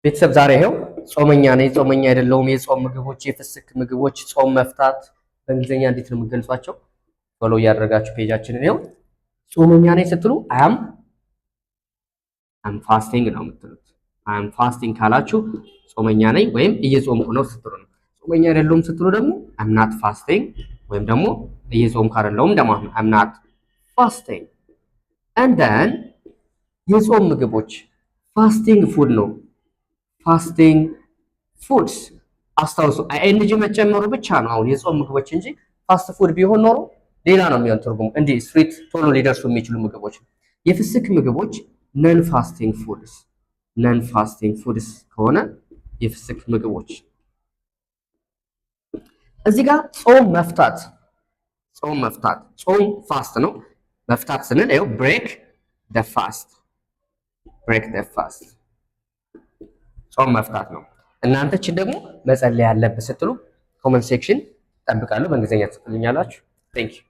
ቤተሰብ፣ ዛሬ ይኸው ጾመኛ ነኝ፣ ጾመኛ አይደለሁም፣ የጾም ምግቦች፣ የፍስክ ምግቦች፣ ጾም መፍታት በእንግሊዝኛ እንዴት ነው የምገልጿቸው? Follow እያደረጋችሁ page ኣችንን። ይኸው ጾመኛ ነኝ ስትሉ I'm fasting ነው የምትሉት። I'm fasting ካላችሁ ጾመኛ ነኝ ወይም እየጾምኩ ነው ስትሉ ነው። ጾመኛ አይደለሁም ስትሉ ደግሞ I'm not fasting ወይም ደግሞ እየጾምኩ አይደለሁም እንደማለት ነው። I'm not fasting። And then የጾም ምግቦች fasting food ነው። Fasting foods። አስታውሱ፣ ing መጨመሩ ብቻ ነው አሁን የጾም ምግቦች እንጂ fast food ቢሆን ኖሮ ሌላ ነው የሚሆን ትርጉሙ። እንዲህ street ቶሎ ሊደርሱ የሚችሉ ምግቦች። የፍስክ ምግቦች non fasting foods። Non fasting foods ከሆነ የፍስክ ምግቦች። እዚህ ጋር ጾም መፍታት፣ ጾም መፍታት፣ ጾም fast ነው። መፍታት ስንል ይኸው break the fast፣ break the fast ጾም መፍታት ነው። እናንተችን ደግሞ መጸለይ ያለብህ ስትሉ comment section ጠብቃለሁ። በእንግሊዝኛ ትጽፉልኛላችሁ። Thank you.